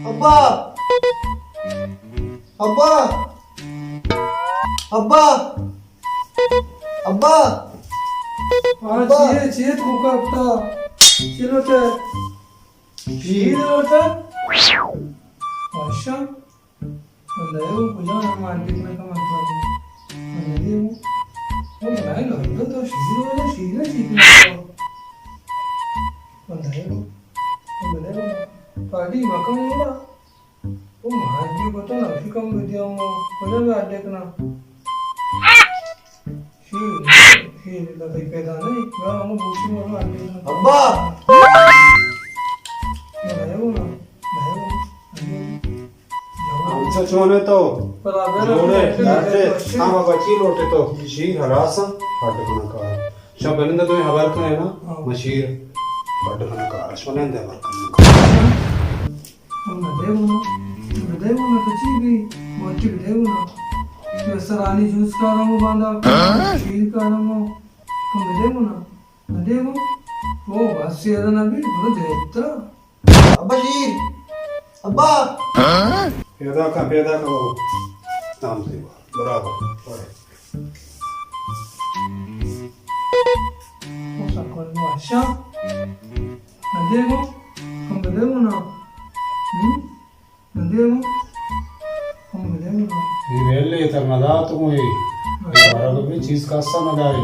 ابا! ابا! ابا! ابا! ہاں، ابا! چیئے، چیئے تو کپتا؟ چی لوٹے؟ شیر لوٹے؟ ماشا، بندہ ہے وہ، کجا ہے؟ مارکیٹ میں کم آتا ہے۔ بندہ ہے وہ۔ وہ بنائے لوٹے تو شیر والا، شیر نہ چیز نہ۔ بندہ ہے وہ۔ بندہ ہے وہ۔ پارٹی مکم ہو رہا۔ او ماں، یہ کو تو نہ کم بدیا مو، کجا میں اڈے کنا۔ شیر، شیر، دا بھائی پیدا نہیں، میں ہم بوشی مو اڈے کنا۔ ابا! نہیں ہونا، نہیں ہونا۔ ہم سے چونے تو، برابر ہے، جوڑے، برابر ہے۔ ڈاکٹر، ہم ابا چی لوٹے تو، شیر ہراساں، اڈے کنا کار۔ شب بلند تو خبر کنے نا، ہاں۔ مشیر، اڈے کنا کار، شب بلند خبر کنے۔ ہم نہ دے گونا، نہ دے گونا تو چی بھی، موٹی بھی دے گونا۔ تو سرانی جوس کارم باندا، شیر کارم، تو نہ دے گونا، نہ دے گو۔ او بس یہ نہ بھی، بڑا دیتا۔ ابا شیر، ابا۔ پیدا کا، پیدا کا بابا۔ نام دیوا، برابر۔ او سکول بادشاہ۔ نہ دے گو، ہم بدے گونا۔ ہم؟ نہ دے گو، ہم بدے گونا۔ یہ ویلے تر نہ دات گو یہ۔ ہاں۔ یہ بارا کو بھی چیز کا سا نہ دارے۔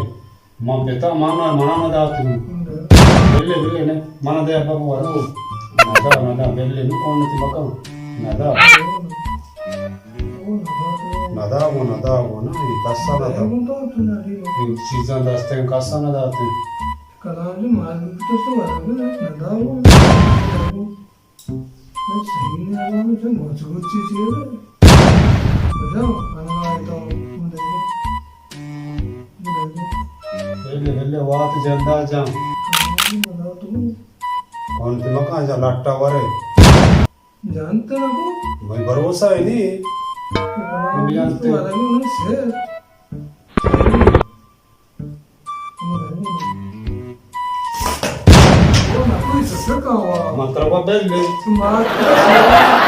من پتا مانا منا نہ دات گو۔ ہم دے۔ ویلے، ویلے نے، منا دے ابا کو ورو۔ نہ دا، نہ دا، ویلے نو کون تی مکان۔ نہ دا۔ نہ دا گو، نہ دا گو نا، یہ کا سا نہ دا۔ یہ چیزاں دستیں کا سا نہ داتے۔ کلام جو مال بھی تو سو ورا نہ دا گو۔ صحیح نہیں آ رہا، مجھے موت کو چیز ہے۔ بجاؤ، کھانا آئے تو، ہم دے دیں۔ ہم دے دیں۔ بلے، بلے، وات جندا جان۔ ہاں، بتاؤ تم۔ کون تے مکان جا لٹا ورے؟ جانتے نہ کو؟ بھائی، بھروسہ ہے نہیں۔ ہم جانتے۔ تو آدمی انہیں سے۔ مطلب بل لے۔